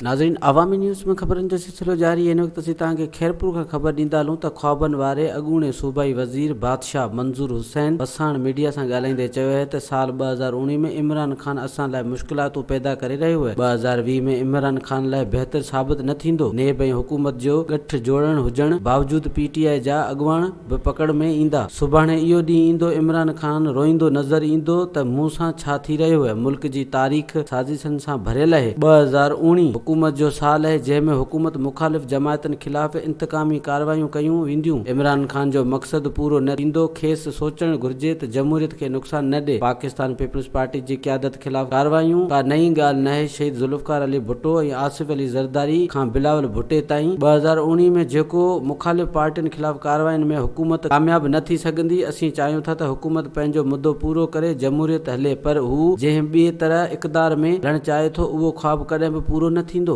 ناظرين عوامي نيوز ۾ خبرن جو سلسلو جاري هن وقت اسين توهان کي خيرپور کان خبر ڏيندا هلون ته خوابن واري اڳوڻي صوبائي وزير بادشاهه منظور حسين وساڻ ميڊيا سان ڳالهائيندي چيو آهي ته سال 2019 ۾ عمران خان اسان لاء مشڪلاتون پيدا ڪري رهيو اهي 2020 ۾ عمران خان لاء بهتر ثابت نه ٿيندو نيب ۽ حڪومت جو ڳٺ جوڙڻ هجڻ باوجود پي ٽي آء جا اڳواڻ به پڪڙ ۾ ايندا. سڀاڻي اهو ڏينهن ايندو عمران خان روئيندو نظر ايندو ته مون سان ڇا ٿي رهيو اهي، ملڪ جي تاريخ سازشن سان ڀريل اهي، 2019 حڪومت جو سال اهي جنهن ۾ حڪومت مخالف جماعتن خلاف انتقامي ڪارروايون ڪيون وينديون، عمران خان جو مقصد پورو نه ٿيندو، کيس سوچڻ گهرجي ته جمهوريت کي نقصان نه ڏي، پاڪستان پيپلز پارٽي جي قيادت خلاف ڪارروايون ڪا نئين ڳالهه ناهي، شهيد ذوالفقار علي ڀٽو ۽ آصف علي زرداري کان بلاول ڀٽي تائين 2019 ۾ جيڪو مخالف پارٽين خلاف ڪاررواين ۾ حڪومت ڪامياب نه ٿي سگهندي، اسين چاهيون ٿا ته حڪومت پنهنجو مدو پورو ڪري جمهوريت هلي پر هو جنهن ٻي طرح اقتدار ۾ رهڻ چاهي ٿو اهو خواب ڪڏهن به پورو نه ٿيندو.